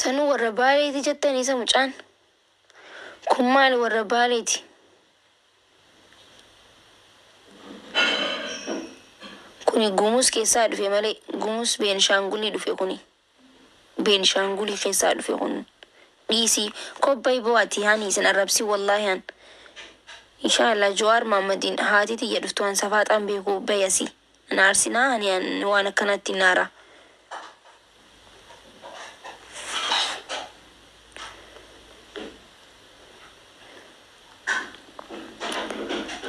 Sanuu warra Baaleeti jettanii isa mucaan. Kun maali warra Baaleeti? Kuni Gumuz keessaa dhufe malee Gumuz Beenishaangulii dhufe kuni. Beenishaangulii keessaa dhufe kun. Dhiisii kobbai boo ati hani isin arrabsi wallaahi an. Inshallah Jawaar Mahammadiin haati tiyya dhuftu an safaaxaan beeku bayasi. An aarsinaa ani an waan akkanatti naara.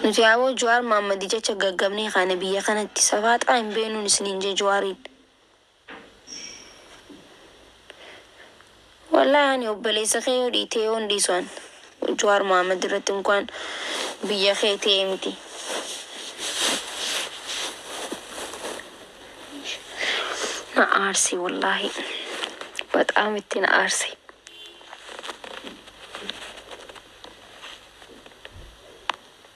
Nuti aboo Jawaar Mahammadi jecha gaggabnee kaane biyya kanatti safaaxaa hin beenuun isiniin jee Jawaariin. Wallaahi ani obboleessa kee yoo dhiitee yoo hin dhiisu an Jawaar Mahammad irratti inkwaan biyya kee ta'e miti. Na aarse wallaahi. Baxaam itti na aarse.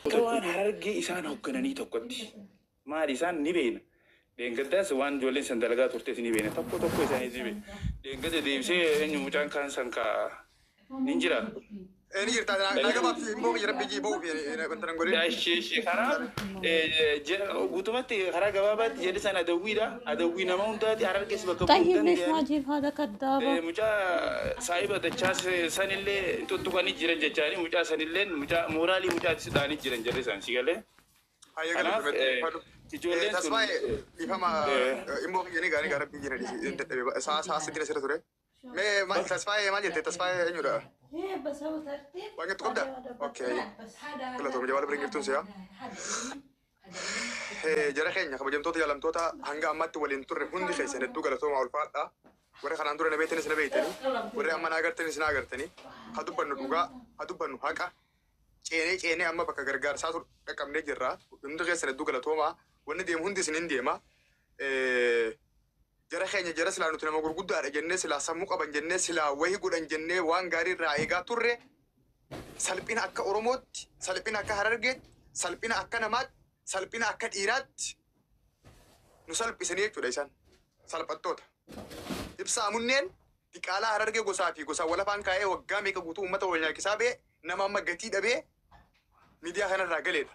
Akka waan Harargee isaan hoggananii tokkotti. Maali isaan ni beekna. Dheengaddaas waan ijoolleen san dalagaa turtes ni beekna. Tokko tokko isaaniis ni beekna. Dheengadda deebisee eenyu mucaan kaan san ka nin jira. Ni jirta naa gabaabsi immoo kiyya rabbi jii ba'uuf wanta nan godhin. Ishee ishee karaa guutumatti karaa gabaabaatti jedhe san adawwiidha. Adawwii nama hundaati Harargees bakka bu'uu طيب hin ليش ما danda'ani. اجيب هذا كدابة؟ Mucaa saahiba dachaas sanillee tuttuqanii jiran jechaani mucaa sanillee mucaa mooraalii mucaatis dhaanii jiran jarri isaan si galee. Hayyee Kanaaf galatoomi fadhu. ijoolleen sun Tasfaa'ee dhiifama immoo kiyya ni gaa ni gaa rabbi jii na dhiisi hin dadhabe saa saa sitti sirra ture. Mee Tasfaa'ee maal jette Tasfaa'ee eenyudha? Waan jettu qabda? Okay. Galatoomi jawaala bira jirtuun si'a. Jara keenya kabajamtoota jaalamtoota hanga ammaatti waliin turre hundi keessan hedduu galatooma ulfaadha. Warri kanaan dura na beektanis na beektanii, warri amma na agartanis na agartanii, haa dubbannu dhugaa, haa dubbannu haqa. Ceenee ceenee amma bakka gargaarsaa dhaqqabnee jirra. Hundi keessan hedduu galatooma. Wanni deemu hundi isin hin deema. Jara keenya jara silaa nuti nama gurguddaadha jennee silaa sammuu qaban jennee silaa wayii godhan jennee waan gaarii irraa eegaa turre salphina akka Oromootti, salphina akka Harargeetti, salphina akka namaatti, salphina akka dhiiraatti nu salphisanii jechuudha isaan salphattoota. Ibsaa munneen diqaalaa Harargee gosaa fi gosaa walafaan kaa'ee waggaa meeqa guutuu uummata wal nyaachisaa ba'e nama amma gatii dhabee miidiyaa kanarraa galeedha.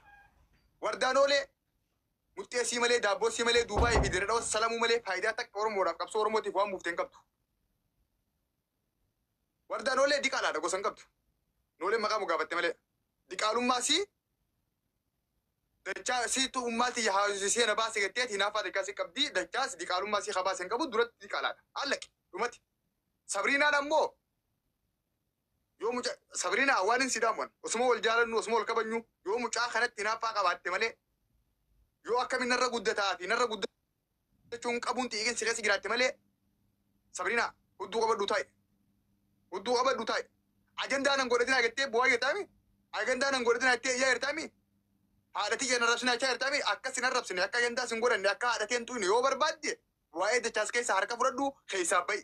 Wardaan oolee muxxee sii malee daabboo sii malee Duubaayii fi Dirredhawa salamuu malee faayidaa takka Oromoodhaaf qabsoo Oromootiif waan buufte hin qabdu. Wardaan oolee diqaalaadha gosa hin qabdu. Nooleen maqaa mogaafatte malee. Diqaalummaa sii dachaa siitu ummaati haasisee na baase jetteeti hinaaffaa dachaa si qabdi dachaas diqaalummaa sii habaase hin qabu duratti diqaalaadha. Allaqi dhumati. Sabriinaan ammoo yoo mucaa Sabriinaa waan hin sidaamuwan osuma wal jaalannu osuma wal kabajnu yoo mucaa kanatti hinaaffaa qabaatte malee yoo akkamiin narra guddataa fi narra guddachuun qabuun xiiqin si keessa jiraatte malee Sabriinaa hudduu qabadhu taa'i. Hudduu qabadhu taa'i. Ajandaa nan godhatinaa jettee bu'aa jirtaami? Ajandaa nan godhatinaa jettee iyyaa jirtaami? Haadha tiyya nan rabsinaa jechaa jirtaami? Akka sin arrabsine akka ajandaa sin godhanne akka haadha tee hin tuqne yoo barbaadde waa'ee dachaas keessaa harka fudhadhu keessaa ba'i.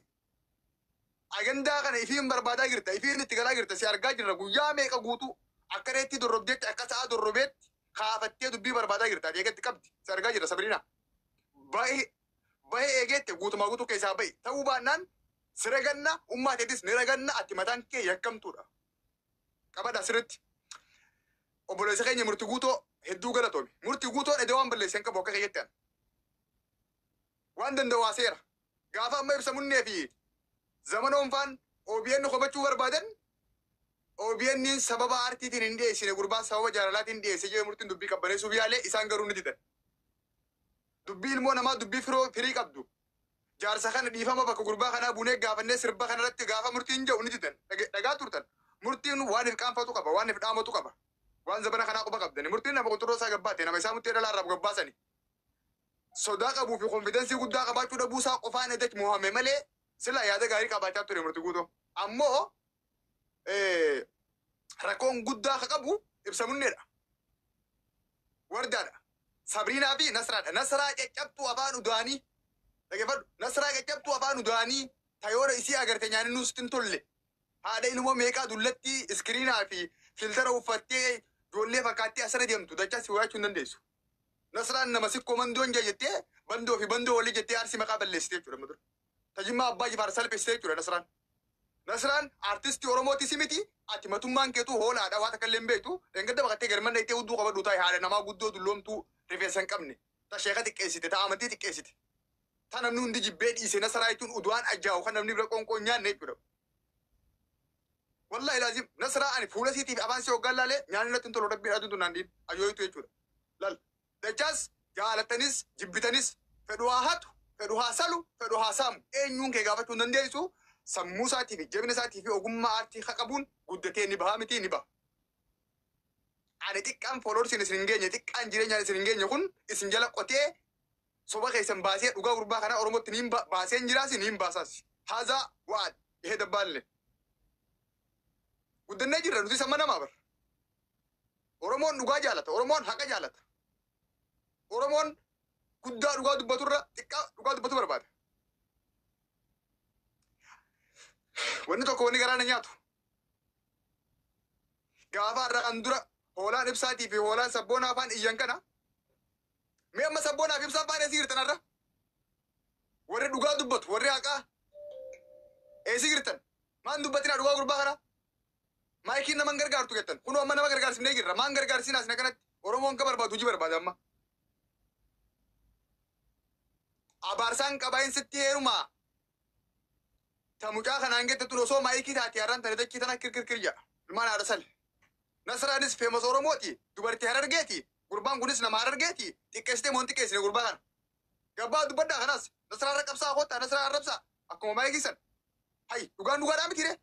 Ajandaa kana ifiin barbaadaa jirta ifiin itti galaa jirta si argaa jirra guyyaa meeqa guutuu akka reetti dorrobdeetti akka sa'a dorrobeetti kaafattee dubbii barbaadaa jirta ati eegatti qabdi si argaa jirra Sabriina. Ba'i ba'i eegeette guutumaa guutuu keessaa ba'i ta'uu baannaan si raganna ummaa teetis ni raganna ati mataan kee yakkamtuudha. Qabadha sirritti. Obboleessa keenya murti guutoo hedduu galatoomi. Murti guutoon edee waan balleesse hin qabu akka keeyyatti an. Waan danda'u haaseera. Gaafa amma ibsa munnee fi zamanoon faan OBN komachuu barbaadan OBN sababa aartiitiin hin dhiyeessine gurbaan sababa jaalalaatiin dhiyeesse jee murtiin dubbii qabbaneessuuf yaale isaan garuu ni didan. Dubbii ilmoo namaa dubbii firoo firii qabdu. Jaarsa kana dhiifama bakka gurbaa kanaa buunee gaafannee sirba kanarratti gaafa murtiin jedhu ni didan. Dhagaa turtan. Murtiin waan if qaanfatu qaba, waan if dhaamatu qaba. Waan zabana kanaa quba qabdani. Murtiin nama qunxurroo isaa gabbaate nama isaa murtee dhalaa irraa gabbaasani. Sodaa qabuu fi konfidensii guddaa qabaachuu dhabuu isaa qofaan edech mo'ame malee sila yaada gaarii qabaachaa ture murtii guutoo. Ammoo rakkoon guddaa akka qabu ibsa munneedha. Wardaadha. Sabriinaa fi Nasraadha. Nasraa caccabtuu afaan udaanii. Dhaggeeffadhu. Nasraa caccabtuu afaan udaanii tayoora isii agarte nyaanni nuus hin tolle. Haadha ilmoo meeqaa dullatti iskiriinaa fi filtara uffattee ijoollee fakkaattee asirra deemtu dachaa si wayaachuu hin dandeessu. Nasraan nama sikkoo mandoon jee jettee bandoo fi bandoo walii jettee arsii maqaa balleessite jechuudha. Tajimmaa abbaa jifaar salphiste jechuudha Nasraan. Nasraan artistii Oromootis miti. Ati matummaan keetuu hoolaadha, waa takka illee hin beektu. Dheengadda baqattee garmanna ittee hudduu qabadhu taa'e, haadha namaa guddoo dulloomtuu rifeensa hin qabne. Ta sheeka xiqqeessite, ta amantii xiqqeessite. Ta namni hundi jibbee dhiise. Nasraa jechuun uduwaan ajaa'u kan namni bira qoonqoo hin nyaanne jechuudha. Wallahi laazim, Nasraa, ani fuula siitiif afaan si hoggaan laalee nyaanni natti hin tolu. Rabbiin aduun tun naan dhiin ayyooyitu jechuudha. Lal dachaas jaalatanis jibbitanis, fedhu haa hatu, fedhu haa salu, fedhu haa saamu, eenyuun kee gaafachuu hin dandeessu. Sammuu isaatii fi jabina isaatii fi ogummaa aartii haa qabuun guddatee ni baha miti, ni baha. Ani xiqqaan followersiin isin hin geenye, xiqqaan jireenyaan isin hin geenye kun isin jala qotee soba keessan baasee dhugaa gurbaa kanaa Oromootti niin baasee hin jiraasi, niin baasaas. Haazaa wa'ad ihee dabbaalle. Guddannee jirra nuti samma namaa bara. Oromoon dhugaa jaalata. Oromoon haqa jaalata. Oromoon guddaa dhugaa dubbaturra xiqqaa dhugaa dubbatu barbaada. Wanni tokko, wanni garaa na nyaatu. Gaafa har'a kan dura hoolaan Ibsaatii fi hoolaan Sabboonaa afaan iyyan kana, mee amma Sabboonaa fi Ibsaan afaan eessi jirtan har'a? Warri dhugaa dubbatu, warri haqaa eessi jirtan? Maan dubbatinaa dhugaa gurbaa kana? Maayikiin nama hin gargaartu jettan. Kunoo amma nama gargaarsifnee jirra. Maan gargaarsinaa isin akkanatti? Oromoon ka barbaadu hojii barbaada amma. Abaarsaan qabaa'in sitti heerumaa. Ta mucaa kanaan jette tun osoo maayikii taate har'aan tana dachii tana kirkirkir jedha. Ilmaan haadha sale. Nasraanis famous Oromooti. Dubartii Harargeeti. Gurbaan kunis nama Harargeeti. Xiqqeessitee moo hin xiqqeessine gurbaa kana? Gabbaa dubbadhaa kanaas. Nasraa irra qabsaa kottaa, Nasraa arrabsaa. Akkuma maayikii san. Hay, dhugaan dhugaadhaa miti ree?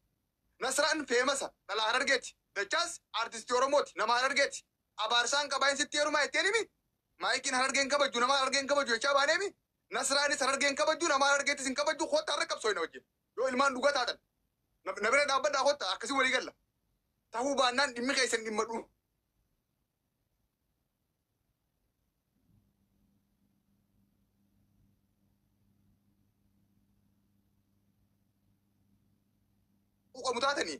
Nasraan famousa dhalaa Harargeeti. Dachaas artistii Oromooti. Nama Harargeeti. Abaarsaan qabaa'in sitti heerumaa jetteen himi? Maayikiin Harargeen kabajju, nama Harargeen kabajju jechaa baaneemi. Nasraanis Harargeen kabajju, nama Harargeetis hin kabajju, kottaa irra qabsoo hin wajjin. Yoo ilmaan dhugaa taatan. Na bira dhaabbadhaa kottaa, akkasii walii galla. Tahuu baannaan dhimmi keessan dhimma dhufu. Quuqamu taatanii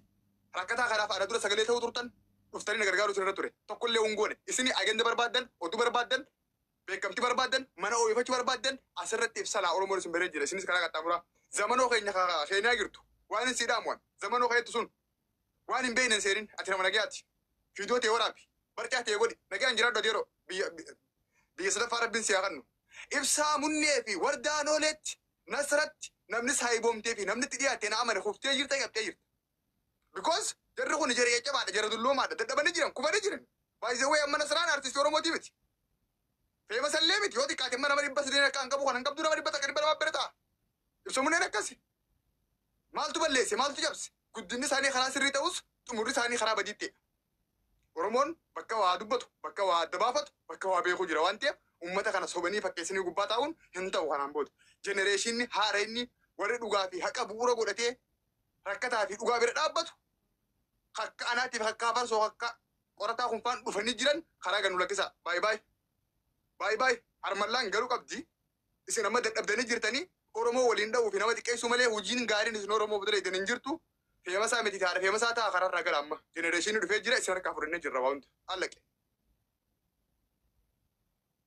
rakkataa kanaaf ana dura sagalee ta'uu turtan, dhuftanii na gargaaruu isin irra ture. Tokkollee hin goone. Isin agenda barbaaddan, oduu barbaaddan, beekamtii barbaaddan, mana ooyifachuu barbaaddan, asirratti ibsalaa Oromoon isin baree jira. Isinis karaa qaxxaamuraa. Zamanoo keenya Keeniyaa jirtu. Waan hin siidhaamu waan. Zamanoo keettu sun. Waan hin beekne hin seenin. Ati nama nagayaati. Fiidoo ta'e waraabi. Barcaa ta'e godhi. Nagayaan jiraadhu ati yeroo. Biyya sadaffaa Rabbiin si haa kennu. Ibsaa Munnee fi Wardaa Nooleetti, Nasratti, namni saayiboomtee fi namni itti dhiyaatte na amane, kuftee jirta, qabxee jirta. Because jarri kun jara caccabaadha, jara dulloomaadha, dadhabanii jiran, kufanii jiran. By the way, amma Nasraan artistii Oromootii miti. Famousallee miti. Yoo xiqqaate amma nama 300 akka hin qabu kan hin qabdu, nama 100, 200 bira ta'a. Ibsa Munneen akkasi. Maaltu balleesse? Maaltu cabse? Guddinni isaanii karaa sirrii ta'us, xumurri isaanii karaa badii ta'e. Oromoon bakka waa dubbatu, bakka waa adda baafatu, bakka waa beeku jira waan ta'eef, uummata kana sobanii fakkeessanii gubbaa taa'uun hin ta'u kanaan booda. Generationni haara inni warri dhugaa fi haqa bu'uura godhatee rakkataa fi dhugaa bira dhaabbatu, akka anaatiif, akka afarsoo, akka qorataa kunfaan dhufanii jiran karaa ganu lakkisaa. Baay baay. Baay baay. Harmallaan garuu qabdi. Isin amma dadhabdanii jirtanii Oromoo waliin dha'uu fi nama xiqqeessuu malee hojiin gaariin isin Oromoo bira hin jirtu. Famousaa miti, taadha famousaa ta'a, karaarraa gara amma. Generationni dhufee jira, isin harkaa fudhannee jirra waa hunda. Allaqe.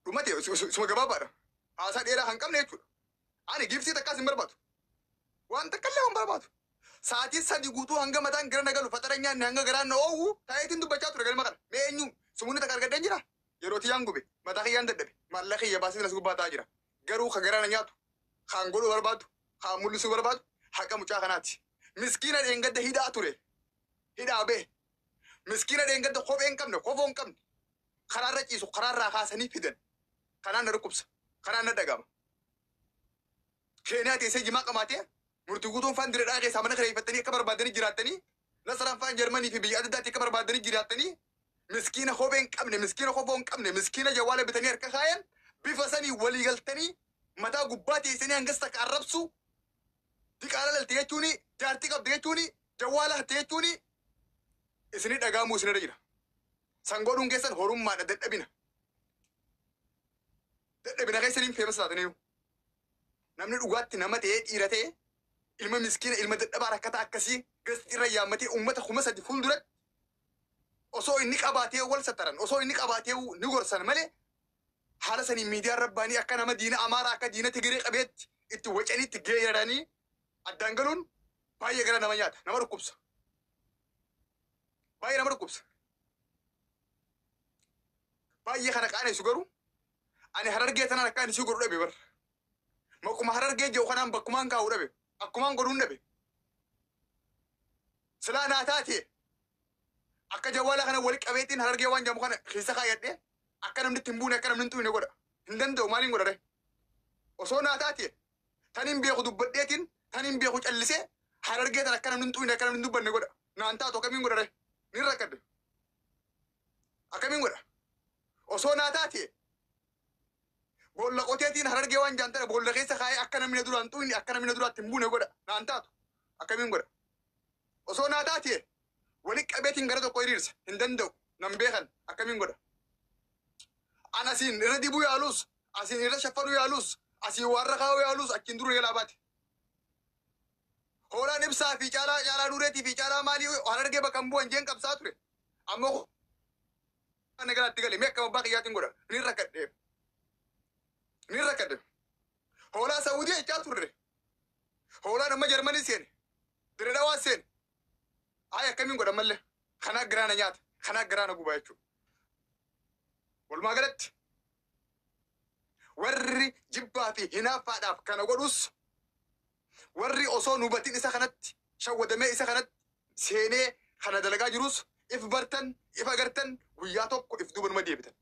Dhumate, suma gabaabaadha. Haasaa dheeraa kan qabne jechuudha. Ani giftii takkaas hin barbaadu. Waan takka illee hin barbaadu. Sa'aatii 3 guutuu hanga mataan gara na galu, faxara nyaanne, hanga garaan na oowwu taa'eetiin dubbachaa ture galma kana. Mee eenyu sumuunni takka argadheen jira? Yeroo tiyyaan gube, mataa kiyyaan dadhabe, maallaqa kiyya baasee as gubbaa taa'aa jira. Garuu ka garaa na nyaatu, kaan godhuu barbaadu, kaan mul'isuu barbaadu haqa mucaa kanaati. Miskiina dheengadda hidhaa ture. Hidhaa bahe. Miskiina dheengadda kophee hin qabne, kofoo hin qabne, karaarra ciisu karaarraa kaasanii fidan. Kanaan na dhukkubsa. Kanaan na dhagama. Keeniyaa teessee jimaa qamaatee, murtii guutuun faan diradhaa keessaa mana kireeffattanii akka barbaadanii jiraattanii, Nasraan faan Jarmanii fi biyya adda addaatti akka barbaadanii jiraattanii, miskiina kophee hin qabne, miskiina kofoo hin qabne, miskiina jawaala bitanii harka kaayan, bifa sanii walii galtanii mataa gubbaa teessanii hangas takka arrabsu, diqaala lalte jechuuni, jaartii qabde jechuuni, jawaala hatte jechuuni, isinii dhagaamuu isinirra jira. San godhuun keessan horummaadha, dadhabina. Dadhabina keessaniin famous taataniiru. Namni dhugaatti nama ta'ee, dhiira ta'e, ilma miskiina, ilma dadhabaa rakkataa akkasii gasti irra yaammatee uummata 3000 fuulduratti, osoo inni qabaatee wal sattaran, osoo inni qabaatee ni gorsan malee, haala saniin miidiyaa rabbaanii akka nama diina Amaaraa, akka diina Tigiree qabeetti itti wacanii itti geeraranii addaan galuun. Baay'ee gara nama nyaata, nama dhukkubsa. Baay'ee nama dhukkubsa. Baay'ee kana qaanessu garuu ani Harargee tanaan akka ani si godhu dhabe bar. Maquma Harargee jiru kanaan bakkumaan kaa'u dhabe. Akkumaan godhuun dhabe. Silaa naa taate akka jawwaala kana wali qabeetiin Harargee waan jedhamu kana keessa kaayyadhee akka namni itti hin buune, akka namni hin xuqne godha. Hin danda'u, maaliin godha ree? Osoo naa taate tan hin beeku dubbadheetiin, tan hin beeku callisee, Harargee tan akka namni hin xuqne, akka namni hin dubbanne godha. Naan taatu, akkamiin godha ree? Ni rakkadde. Akkamiin godha? Osoo naa taate boolla qoteetiin Harargee waan jaan tana boolla keessa kaayee akka namni na duraan xuqne, akka namni na duraatti hin buune godha. Naan taatu. Akkamiin godha? Osoo naa taate wali qabeetiin gara tokko hiriirsa. Hin danda'u. Nan beekan. Akkamiin godha? An asiin irra dibuu yaalus, asiin irra shaffanuu yaalus, asiin warra kaa'uu yaalus, achiin dura jalaa baate. Hoolaan ibsaa fi caalaa caalaa dureetii fi caalaa maalii Harargee bakka hin bu'an jeen qabsaa ture. Ammoo kana galaatti gale mee akkam abbaa kiyyaatiin godha? Ni rakkadhe. Ni rakkadhe. Hoolaa Saawudii jechaa turre. Hoolaan amma Jarmanii seene. Dirre Dhawaa seene. Ay, akkamiin godha mallee? Kanaa giraana nyaata. Kanaa giraana gubaa jechuudha. Walumaa galatti warri jibbaa fi hinaaffaadhaaf kana godhus, warri osoo nu hubatin isa kanatti shawwadamee isa kanatti seenee kana dalagaa jirus, if bartan, if agartan, guyyaa tokko if duuba numa deebitan.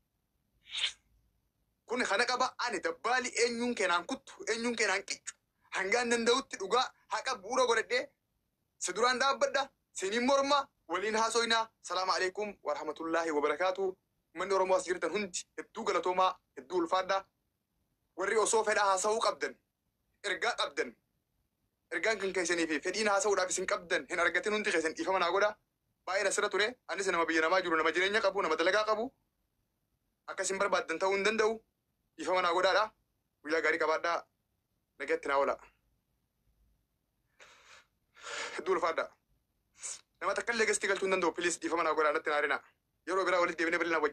Kun kana qaba. Ani dabbaali eenyuun keenaan kuttu, eenyuun keenaan qiccu, hangaan danda'utti dhugaa haqa bu'uura godhadhee si duraan dhaabbadha, siniin morma, waliin haasoynaa. Salaamu alaikum warahmatullaahi wabarakaatu. Uummanni Oromoo as jirtan hundi hedduu galatoomaa, hedduu ulfaadha. Warri osoo fedhaa haasa'uu qabdan, ergaa qabdan, ergaan kan keessanii fi fedhiin haasa'uudhaaf isin qabdan hin argatin hundi keessan dhiifama naa godha. Baay'een asirra ture. Anis nama biyya namaa jiru, nama jireenya qabu, nama dalagaa qabu. Akka isin barbaaddan ta'uu hin danda'u. Dhiifama naa godhaadha. Guyyaa gaarii qabaadhaa. Nagatti naa oola. Hedduu ulfaadha. Nama takka illee guest galchuu hin danda'u. Please, dhiifama naa godhaa, natti naa rinaa. Yeroo biraa walitti deebinee bal'inaan wajjin.